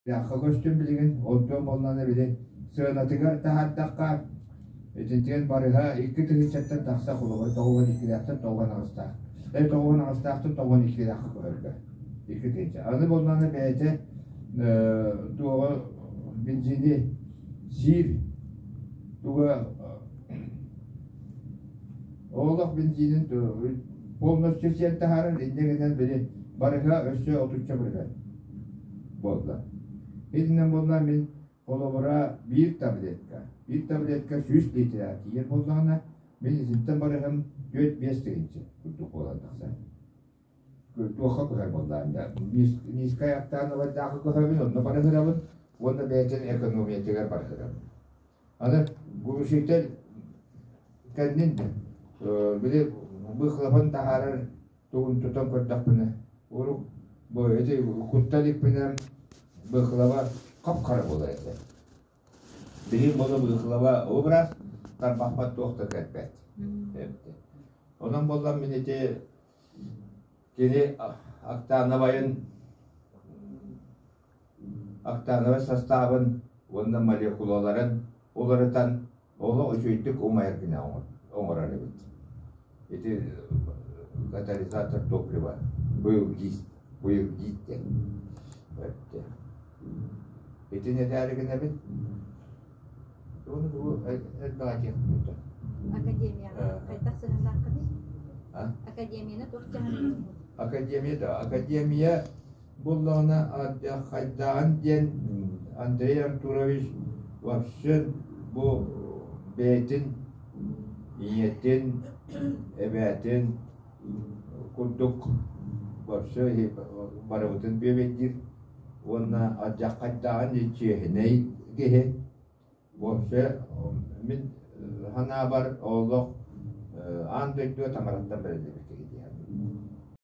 Лаахха көстүм билигин, онтон буоллаҕына били сыанатыгар таһаардахха, итинтигэн барыһа 2 тыһыынчаттан тахса холобура 92-лээхтэн 98-таах. 98-таахтан 92-лээххэ көһөргө 2000. Аны буоллаҕына бэйэтэ туоҕа бензини сиир туга олох бензинин полностью сиэн таһаарар, инньэ гынан били барыһа өссө 30-ча бырыһыан буолла. Итинэн буолла мин холобура биир таблетка 100 литрэ тиийэр буоллаҕына, мин итинтэн барыһым 4-5 тыһыынча курдук буолан тахсар. Туохха көһөр буоллаҕым низкай октановайдаахы көһөбүн, онно барыһырабын уонна бэйэтин экономиятыгар барыһырабын. Аны глушитель кэннин били выхлопын таһаарар тугун тутан көрдөхпүнэ, урук бу ити кутта иликпинэ выхлоба хап-хара буолар этэ. Билигин буола выхлоба образ тарбахпат туох да кэлбэт. Онон буоллар мин ити кини октановайын октановай састаабын уонна молекулаларын уларытан олох үчүгэйдик умайар гына оҥорор эбит. Ити катализатор топлива быйылгист диэн. Итини этээри гынабын. Ону бу элбэх этиэхпин Академияҕа хайдах сыһыаннааххыный? Академияны туох дьаһаныы? Академия да, академия буоллаҕына хайдааҕын диэн Андрей Артурович вообще бу бэйэтин ийэтин, эбээтин курдук вообще барыбытын бүөбэйдиир уонна алдьархайдааҕын чиэһинэй киһи. Вообще мин санаабар олох аан дойдуга таҥараттан бэриллибит киһи дии.